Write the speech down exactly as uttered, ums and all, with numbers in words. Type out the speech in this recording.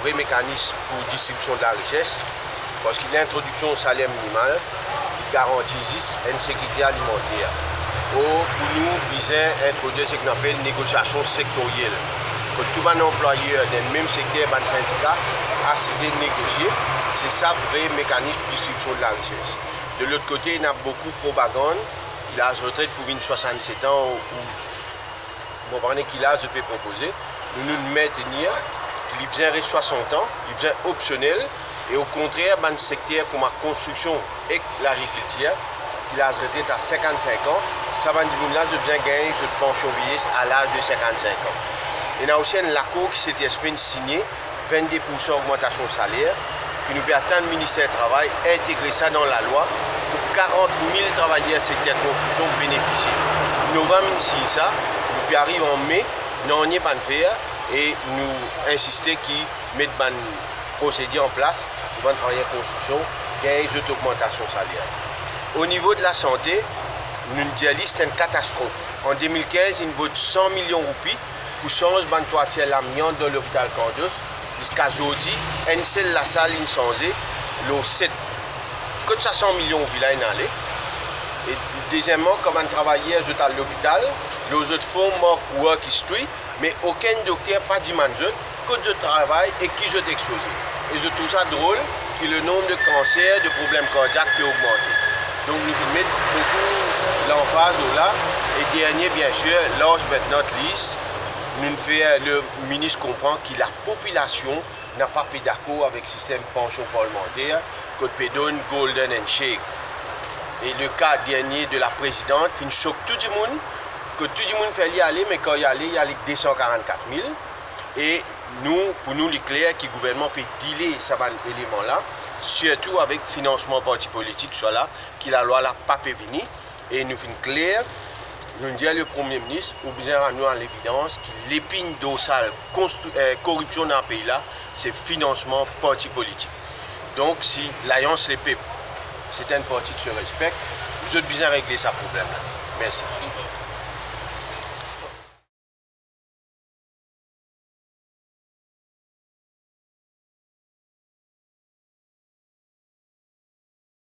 vre mekanis pou distribisyon de larises, parski lintrodiksion saler minimal, li garanti zis enn sekirite alimanter. Or, pou nou, bizin introdwir seki nou apel negosiasion sektoriel, kot tou bann anplwayer dan mem sekter, bann sindika, asize negosie. Se sa vre mekanis distribisyon de larises. De lot kote, ena boukou propagann ki laz retret pou vinn swasannset an ou, ou mo pa kone ki laz zot pe propoze. Nou, nou mintenir ki li bizin res swasant an, li bizin opsionel, e okontrer, bann sekter kouma konstriksion ek lagrikiltir, ki laz retret a sinkant-sink an, sa bann dimoun la, zot bizin gagn zot pansion vieyes a laz de sinkant-sink an. Ena osi enn lakor ki se semenn signe, vennde poursan ogmantasion saler, ki nou pe atann Minister Travay integre sa dan lalwa pou karant mil travayer sekter konstriksion benefisie. Novam inn sign sa, nou pe ariv an me, nanye pa'nn fer, e nou insiste ki met bann prosedir an plas pou bann travayer konstriksion gagn zot ogmantasion saler. O nivo de lasante, nou dir li se enn katastrof. An de mil kinz, inn vot san milion roupi pou sanz bann twatir lamiant dan lopital Kandos. Ziska zordi, enn sel lasal inn sanze lor set. Kot sa san milion roupi la inn ale? E dezieman, kan bann travayer zot al lopital, lor zot form mark work history, me okenn dokter pa dimann zot kot zot travay e ki zot expoze. E zot trouv sa drol ki le nonb de kanser, de problem kardiak pe ogmante. Donk nou finn met boukou lanfaz lor la. E dernie, biensir, last but not least, nou fer le minis konpran ki lapopilasion napa pe dakor avek sistem pansion parlimanter kot pe donn golden handshake. E le ka dernie de laprezidant finn sok tou dimoun, kot tou dimoun fer li ale, me kan li ale, li ale de san karannkat mil. E nou, pou nou, li kler ki gouvernman pe dile sa bann eleman la, sirtou avek finansman parti politik, swa la ki lalwa la pa pe vini. E nou finn kler, nou dir le Premie Minis, ou bizin rann nou a levidans ki lepin dorsal konstri-, eh, koripsion dan pei la, se finansman parti politik. Donk, si Lalians Lepep, se enn parti ki se respekte, zot bizin regle sa problem la. Mersi.